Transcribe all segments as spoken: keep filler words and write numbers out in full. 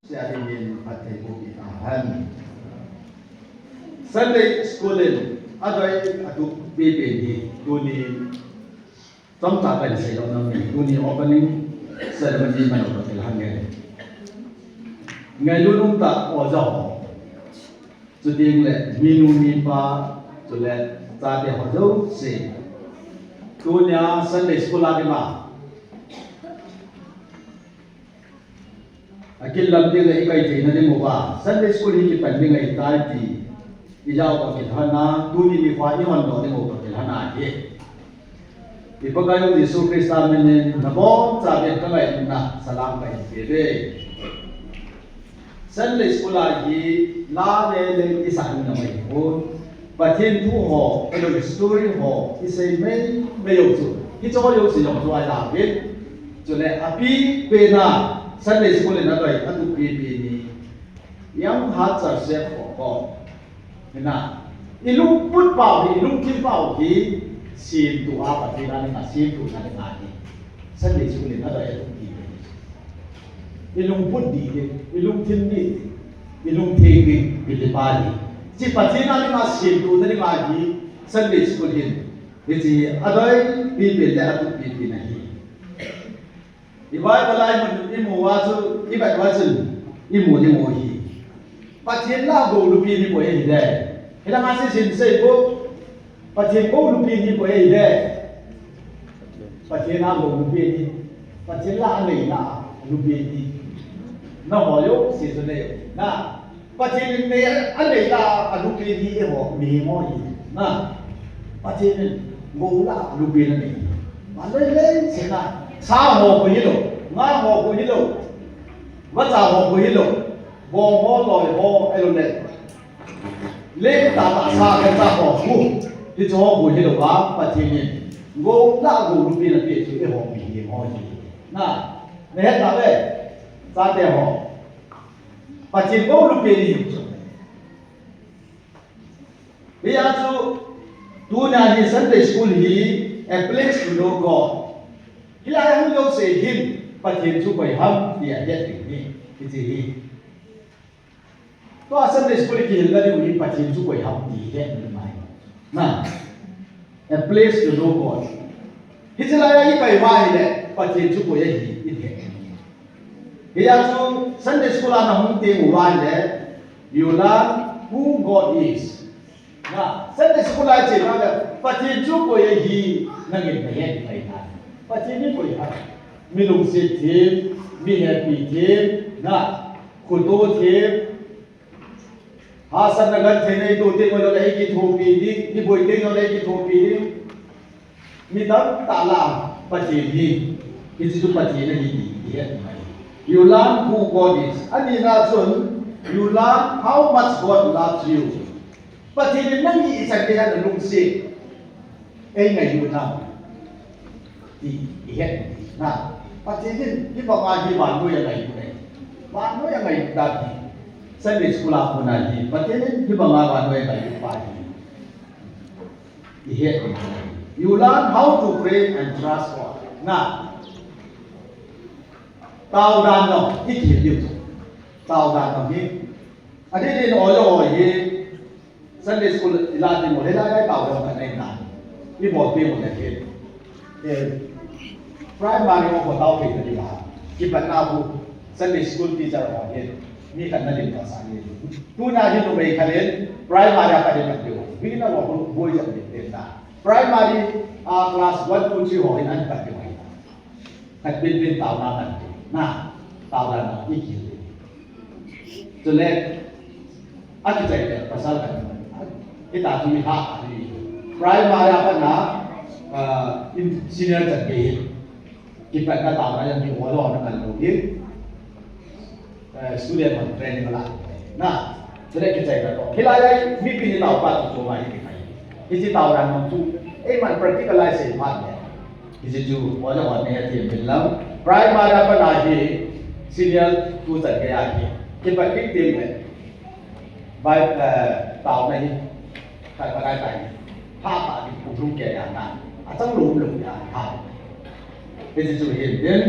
Sia dingin phatthei boh itahen. Sunday School in adei atup pipen hi tuni chomcha kahin seilou nom in, tuni opening ceremony mano katil hange. Ngailut umtah oja ho, chuteng le minu mipa, chule chate ho jouse, tunia Sunday School a ding a akilam ding le ikai theina ding uva Sunday School hi kipan ding ahitai ti ijao kakihen a, tuni nikho a ihondoh ding u kakihen ahi. I Pakaiyu Jesu Christa minin nabonchauvin kangailutna salam kahin peuve. Sunday School a hi la le le isah ding namai pon. Pathen thu ho, Bible story ho isei meimei u chu, hiche ho jouse jong chu ajaovin. Chule apipen a Sunday School in adei atup pipen hi Young Heart Church Save for God. Hina, ilungput pau hi, ilungthim pau hi, semtoh a Pathen a dinga, semtohna dinga hi Sunday School in adei atup pipen hi. Ilungput ding hi, ilungthim ding hi, ilungthim ding hi, Philippi hi. Hiche Pathen a dinga semtohna dinga hi Sunday School hin, hiche adei pipen le atup pipen ahi. I Bible a imun, imu uva chu, ivet uva chun, imu ding u hi, Pathen lah a gou lupin hi boi ahile. Hilanga seisin sei bou. Pathen gou lupin hi boi ahile. Pathen a gou lupin hi. Pathen lah a nei lah a lupin hi. Nangho jouse chu nei u. Na. Pathen in anei lah a alupin hi eiho mihem ho hi. Na, Pathen in gou lah a lupin anei. Malei lei sena, sa ho khu hilou, nga ho khu hilou, vacha ho khu hilou, bong ho, loi ho, ahilou le leng tahtah sa gancha ho khu, hiche ho khu hilou a, Pathen in gou lah a gou lupin apeh chu eiho mihem ho hi. Na, nahet nave, chate ho. Pathen gou lupin ihiu chu. Hijeh a chu, tunia hi Sunday School hi a place to know God. Hilai a hung jouse hin Pathen chu koi ham ti ahet ding hi, hiche hi. Tua Sunday School kihilna diu hi Pathen chu koi ham ti ahet ding ahi. Na, a place to know God. Hiche lai a ikai uva ahile, Pathen chu koi ahi, ihet. Hijeh a chu Sunday School a nahung teng uva ahile, you learn who God is. Na, Sunday School a iche uva ahile, Pathen chu koi ahi, nangin nahet thei tai. Pathen hi koi ham. Mi lungset them, mi hepi them, na, khoto them, hahsatna genthei nei to teng uleh eikithopi ding, iboi teng uleh eikithopi ding. Mi tamtah lah a Pathen hi, hiche chu Pathen ahi ti ihet mai. You learn who God is. Anina chun, you learn how much God loves you. Pathen in nang hi ichan gei a ana lungset, eingailutna ti ihet na. Pathen in hibanga hi vannoi angailut ahi. Vannoi angailut dan hi. Sunday School a kona hi Pathen in hibanga vannoi angailut pa hi ihet. You learn how to pray and trust God. Na, taodan jong ikihil diu chu. Taodan jong hi. Adeh in oi oi hi. Sunday School ila ding u le, hilai a taodan khat nei na. Ibol ding u le hin. Eh, primary ho tao thei ta ding a. Kipatna bu Sunday School teacher ho hin. Mi khat na lim ta sa ni. Tuna hi numei khat in primary a pat in pat ding u. Beginner ho boi jat ding na. Primary a class one, two, three ho hin ahin pat ding u. Khat pin pin taona kan ti. Na, taona na ikihil. Chule, akichai le, pasal kan. Ita chu mi ha, ha ni. Primary a pat na, ah, in senior chan gei hi. Kipatna taona jong hi olo na kan lou hi. Eh, student hon training la. Na, chule kichai na to. Hilai a, mipi ni tao pa chu chu mai ki mai. Hiche taona jong chu, eiman practical a isei phat le. Hiche chu, ol jong ol nei atin bil lang. Primary a pat na hi, senior two chan gei a hi. Kipat ding teng le. Bai, eh, taona hi. Kai pa kai kai. Ha pa ding kum lung kei a na. Achang lum lum a ha. Hiche chu hin din.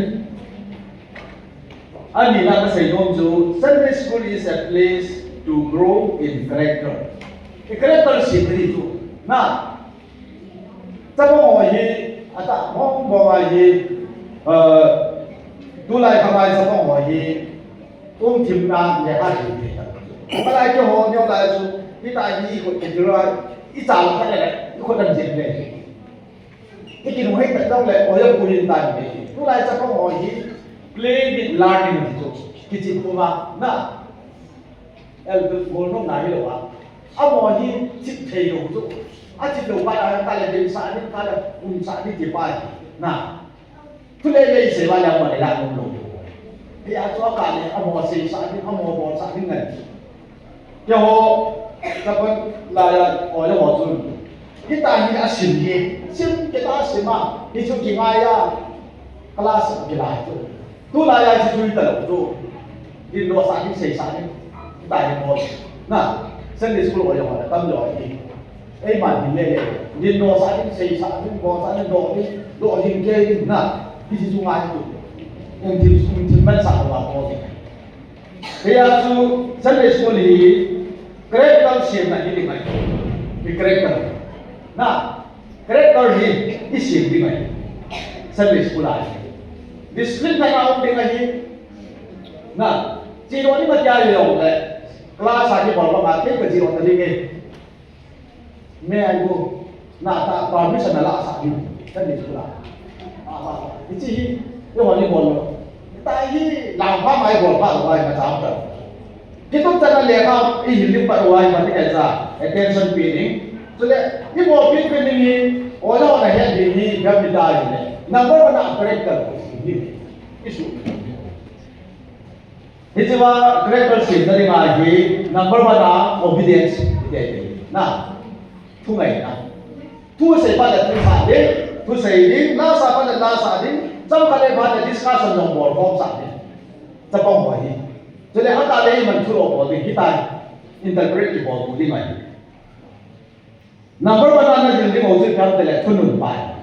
Ani na kasei nom chu, Sunday school is a place to grow in character. I character semna ding chu. Na. Chapang ho hi, atah mong mong a hi, uh, tulai khangai chapang ho hi, um thim na le ha hi. Malai ke ho neo lai chu, hita hi i khut ke dura, i cha la kha le, i khut dan jin le. I kin hoi ta dong le, o ya pu hin tan le. Tulai chapang ho hi, play with learning ti chu. Kichi pu ma, na. El tu gol nom na hi lo a. Amaho hi chip thei lou chu. A chip lou pa a ka le dim sa ding ka le um sa ding ti pa hi. Na. Thu le le sei va le amaho le la nom lou. Hia chu a ka le amaho sei sa ding amaho bol sa ding ngai. Keiho chapang lai a o le ho chu. Hita hi a sim hi. Sim ke ta sim a. Hi chu kingai a. Class a kilai chu. Tulai a chu chu ta lou chu. Din lo sa ding sei sa ding. Ta hi mo. Na, Sunday school o yo na tam lo hi. Ei man hin le le. Din lo sa ding sei sa ding bo sa ding do ding. Do ding ke ding na. Hi chu ngai tu. Um thim um thim man sa wa ko ding. Hia chu Sunday school hi character semna hi ding ahi. Hi character. Na, character hi i sem ding ahi. Sunday school a hi. Discipline na um ding ahi. Na, chi lo ni ma tia yo le. Class a hi bol ba ma ke ka chi lo ta ding e. May I go? Na ta permission na la sa ni. Sunday school a. Ah, ah, ah. Hichi hi, yo ni bol lo. Ta hi, la pa mai bol pa lo ai ma cham ta. Kitu ta na le ka, i hi lim pa lo ai ma ni ka sa. Attention pi ni. So le, i bol pi pi ni ni, o na o na he ni ni, ga mi ta ni. Number one na character. Ni. Issue. Hiche va character semna dinga hi number one a obedience hite. Na, thu ngaina. Thusei pa le thusah ding, thusei ding, lasa pa le lasa ding, chomkhat le pa le discussion jong bol khom sah ding. Chapang ho hi. Chule atah le iman thu lo bol ding, hitia interpret kibol ding ahi. Number one a na jil ding ho chu ipi ham itile thunun pai.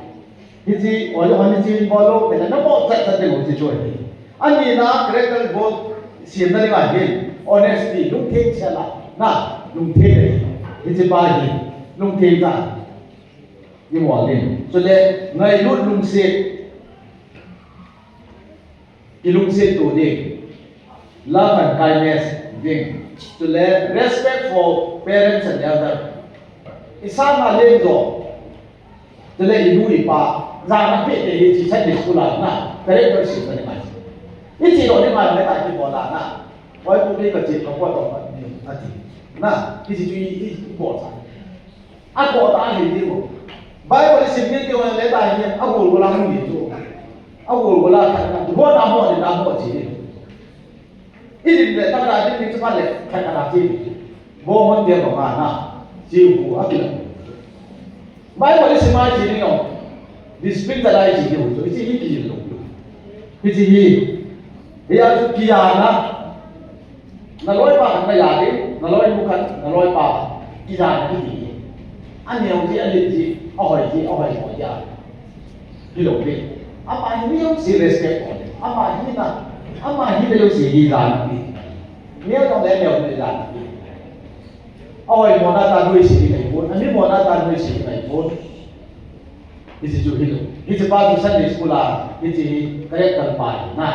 Hiche, o, hiche hin bol lou, tile na bol chat chat ding ho chu chu ahi. Ani na character bol semna dinga hin, honesty, lungtheng sela, na, lungtheng ahi. Hiche pa hi, lungtheng ta. I bol ding. Chule, ngailut lungset. Kilungset to ding. Love and kindness ding. Chule respect for parents and elder. Isanga leng jo. Chule inu ipa. Jana pe te hi chi Sunday school a na. Character semna dinga. Ichi lo dinga le ta kibol a na. Oi pu ni ka chi ka ko to ni ati. Na, ichi chu i, i, i bol sa. Akoh ta ahi ti mo. Bible sim ni ti ho le ta hi, agol gol a hung ni chu. Agol gol a khat na, bo na mo ni na mo chi ni. I lim le ta na lim ni chu khat le, khat na chi ni. Bo hon dia ba ma na, chi hu a ki la. Bible sim a chi ni no. Discipline ta lai chi ni hu chu, chi ni ki lo. Ki chi ni. Hia chu kiana. Na loipa khat na ya ding, na loinu khat, na loipa khat. Kiana kiti. Aneo ji, alet ji, ahoi ji, ahoi mo ji a. Hilou ding. Ama hi mi jong si respect ko. Ama hi na, ama hi le jong si hi dan ni. Neo jong le neo ni dan ni. Ahoi mo na ta nui si ni kai pon, ami mo na ta nui si ni kai pon. Hiche chu hilou. Hiche pa chu Sunday school a, hiche hi character pa hi na.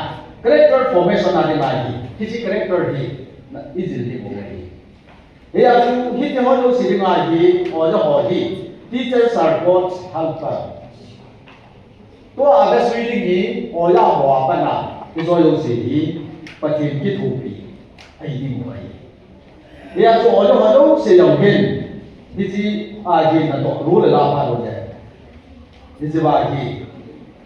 Character formation a dinga hi. Hiche character hi, na, i jil ni mo hi. Hia chu, hiti ho jouse dinga hi, o jo ho hi. Teachers are God's helper. Tua a kasui ding hi, o ja ho a pat a, i jo jouse hi, Pathen kithopi. Ahi ding mo ahi. Hia chu o jo ho jouse jong hin, hiche a hi natoh lou le la pha lou le. Hiche va hi,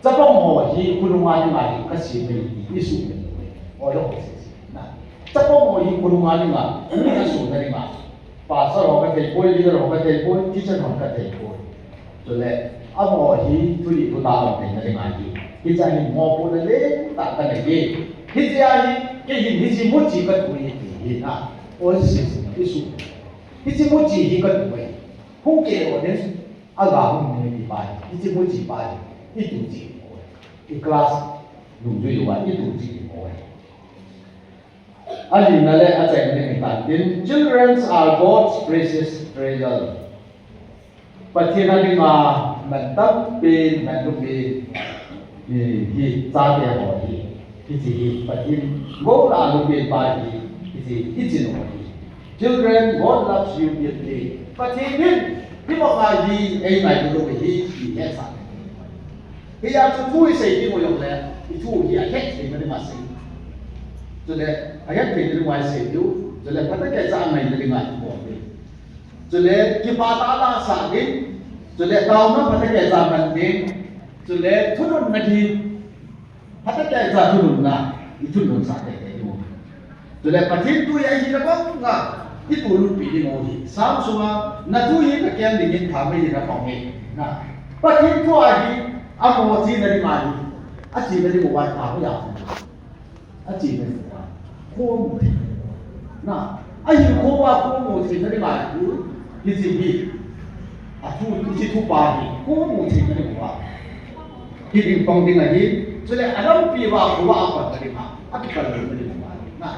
chapang ho hi khonunga dinga hi kasem e ti, i sumil lou e. O jo ho se se na. Chapang ho hi khonunga dinga, mi kasumna dinga. Pastor ho kathei poi, leader ho kathei poi, teacher ho kathei poi. Chule, amaho hi thulhuh thutah a um theina dinga hi. Hiche hi mopohna lentah kanei e. Hiche a hi, kei hin hiche muchi katoh e ti hi na. O se se, i sumil. Hiche muchi hi katoh e. Hung keh lou ding, aga hung ni ti pa hi. Hiche muchi pa hi. I tuchi mo e. I class lungjui lou a, i tuchi mo e. Alina le achaina ding hitan tin, children are God's precious treasure. Pathen a dinga mantam pen, manlu pen, hi, hi, chate ho hi, hiche hi, Pathen, gou la lu pen pa hi, hiche, hiche nu hi. Children, God loves you deeply. Pathen in, hi mo ngai hi, ei ngai lu hi, hi, hi, sa. Hijeh chun thu isei ding u jongle, i thu hi ahet theina dinga sei. Chule, ahet theina dinga isei diu. Chule, phatah kehcha angaina dinga ibol diu. Chule, kipah tah a la sah ding. Chule, taona phatah kehcha man ding. Chule, thulhunna hi, phatah kehcha thulhunna, i thulhun sah tei tei diu. Chule Pathen thu hi ahina banga i tolutpi ding u hi. Psalm sunga, na thu hi ka keng dingin thamei hi na pang e. Na. Pathen thu ahi, amo chena ding ahi. Achena ding u ahi, thamei ahi. Achena ding u ahi. Khomu thei. Na. Ahi khomu khomu theina ding ahi. Hiche hi. Athu, hiche thu pa hi. Khomu theina ding u ahi. Hiding pang ding ahi, chule alampi uva, uva apan na ding a, akipal na ding uva, na.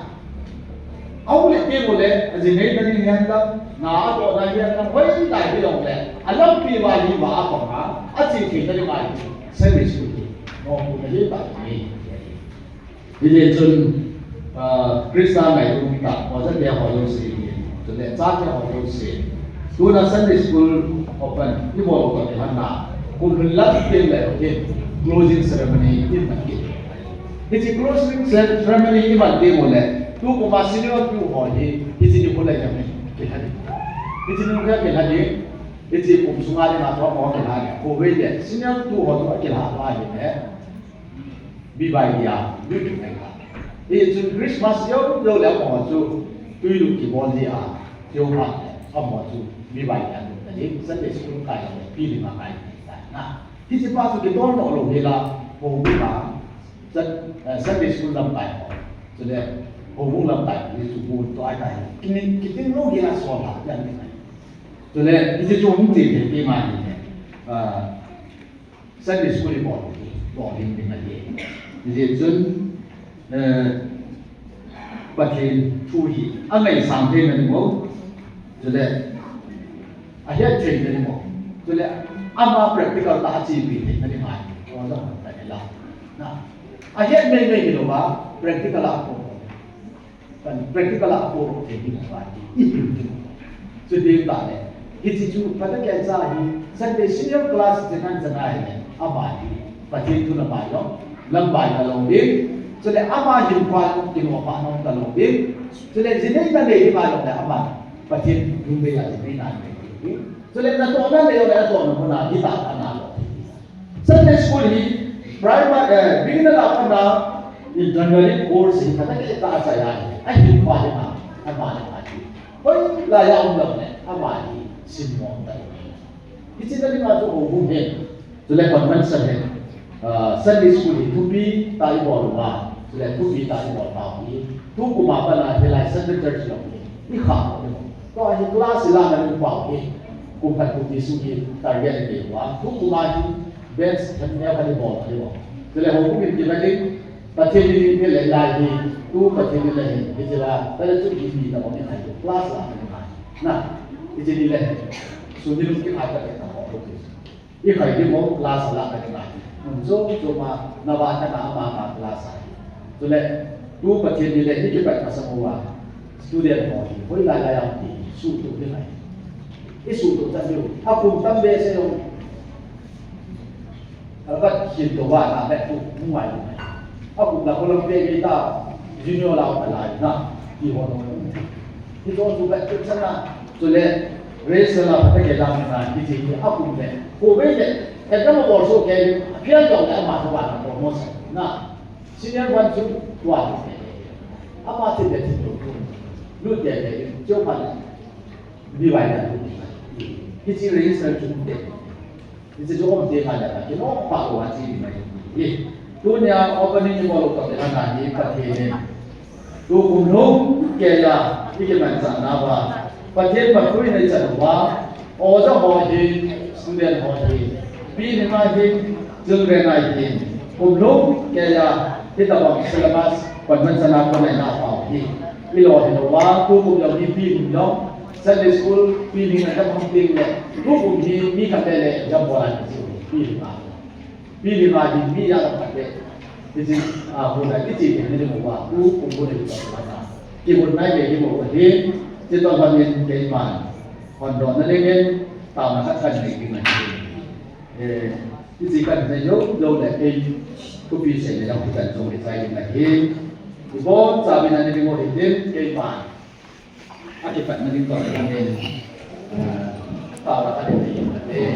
Aum le teng ule, ajinei na ding hihen lang, na atoh na hihen lang, hoilai hijongle, alampi uva hi uva apang a, ache thei na ding uva hi, Sunday school hi, nom na hi ta ni. Hijeh chun, ah, Christa ngailutna, oja te ho jouse, chule chate ho jouse. Tuna Sunday school open, ibol u kati hon na, kum lhun lang teng le hin, closing ceremony iman kit. Hiche closing cer-, ceremony iman teng ule, tu kuma senior two ho hi, hiche ni kho le jam hi, kilha ding. Hiche ni kho kilha ding, hiche kum sunga dinga chu mo kilha ding. Khovei le, senior two ho chu kilha va hi le. Bibai dia, bibai dia. Hichun Christmas jou jou le amaho chu tuilut kibol dia, jou phat le amaho chu bibai dia lut ta ding, Sunday school kai le, pi lima kai ta na. Hiche pa chu kidon lou lou hila, houbung a, Sun-, eh, Sunday school lamkai ho. Chule, houbung lamkai ho, hichu bu to ai kai. Kini, kiting lou hila sol ha, yan ni kai. Chule, hiche chu hung che thei pi ma ni. Ah, Sunday school ibol, bol ding ding ahi. Hijeh chun, eh, Pathen thu hi angaisang theina ding u, chule ahet theina ding u, chule ama practical tah a achepi theina ding ahi. Oja hon tah ila. Na, ahet mei mei hilouva, practical a apo. Kan practical a apo thei ding uva hi, i hil ding. Chuteng tah le, hiche chu phatah kehcha hi, Sunday senior class chan chan a hile, ama hi, Pathen thu lambai lou, lambai talou ding. Chule ama hinkho a kiloipa nom talou ding. Chule jinei nanei ding ahilouleh ama Pathen lungdei a jinei nanei ding. Chule natoh nanei le natoh na mun a hitah a nalou ding. Sunday school hi primary, eh, beginner a pat a intermediate course hi phatah kehcha a chai ahi. Ahin pa hi ma, ama le ma hi. Hoilai a um lou le, ama hi simmo ta. Hiche na ding a chu houbung hi. Chule convention hi. Ah, Sunday school hi thupi tah a ibol uva. Chule thupi tah a ibol pau hi. Tukum a pat a hilai Central Church jong hi. Ikha mo. Tua hi class ila na ding pau hi. Kum khat kum ni sung hi target nei uva. Tukum a hi Bench khat neo khat ibol khat ibol. Chule houbung in kila ding, Pathen in ni le lai hi, tu Pathen in le hi, hiche la, tale chu hi ni ta bol ni hai, class la ni hai. Na, hiche ni le, suni lung kikhai ta le ta bol. Ikhai ding mo class la ka ni hai. Mun jo jo ma, na ba ta na ma ma class hai. Chule, tu Pathen in le, ni kipat ka sa mo wa. Student ho hi, hoilai lai a um ti, suhtoh ding ahi. Isuhtoh chan diu, akum tam behseh jong. Albat khin to va na bet tu, mu ngai ding ahi. Akum la kolam pe ge ta, junior la um alai na, ti ho no. Hiche chu bet tu chan na, chule, race la phatah kehcha na, hiche hi akum le, ko be le, exam also ke, fail jong le ama chu va na promotion na. Senior one chu tua hi. Ama thil le thil lo tu. Lut le le, chu pha le. Ni vai na tu. Hiche register chu te. Hiche chu um te ma le, ki no pa lo a chi ni mai. Tunia opening ni bol u ka be na ni Pathen in. Tukum lhung keiya i kimanchah nauva, Pathen mapui nei chan uva, oja ho hi, student ho hi, pi ni ma hi, children a hi, kum lhung keiya, hitabang syllabus, convention a kon nei na pau hi. Ilo hi lo va, tukum jong hi pi hing jong, Sunday school pi hing a jam hong ting le, tukum hi mi khat le le jam bol a ni chu pi hing a. Pi hing a hi mi ya la khat le. Hi chi a hu na ki chi ni ni mo va, tukum hu ni ka sa na. Ki hu nai le ni mo hi, chi to va ni ke ma. Hon do na le ngen, ta na khat kan ni ki ma ni. Eh, hiche kan sei jou jou le, kei thupi sei le, jong kan jou le, chai le, hi. Ibon chavin ani ding u hitin, keima akipatna ding toh le, eh, tao la ka ding hi.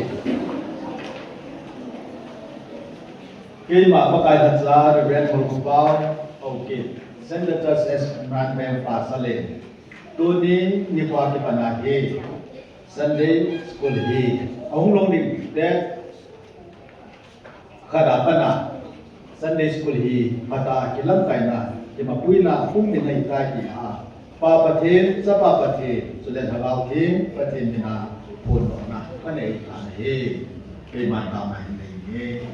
Keima Pakai thacha, Reverend Molkupao Haokip, Central Church as Reverend Pastor le, tuni nikho kipatna hi Sunday School hi ahung long ding te, khat a pat a Sunday School hi phat a kilamkaina, kimapuina hung ding ahi tai ti a, Pa Pathen, Chapa Pathen, chule Lhagao Theng Pathen min a phondohna kanei tan ahi. Keiman taona hin nei inge.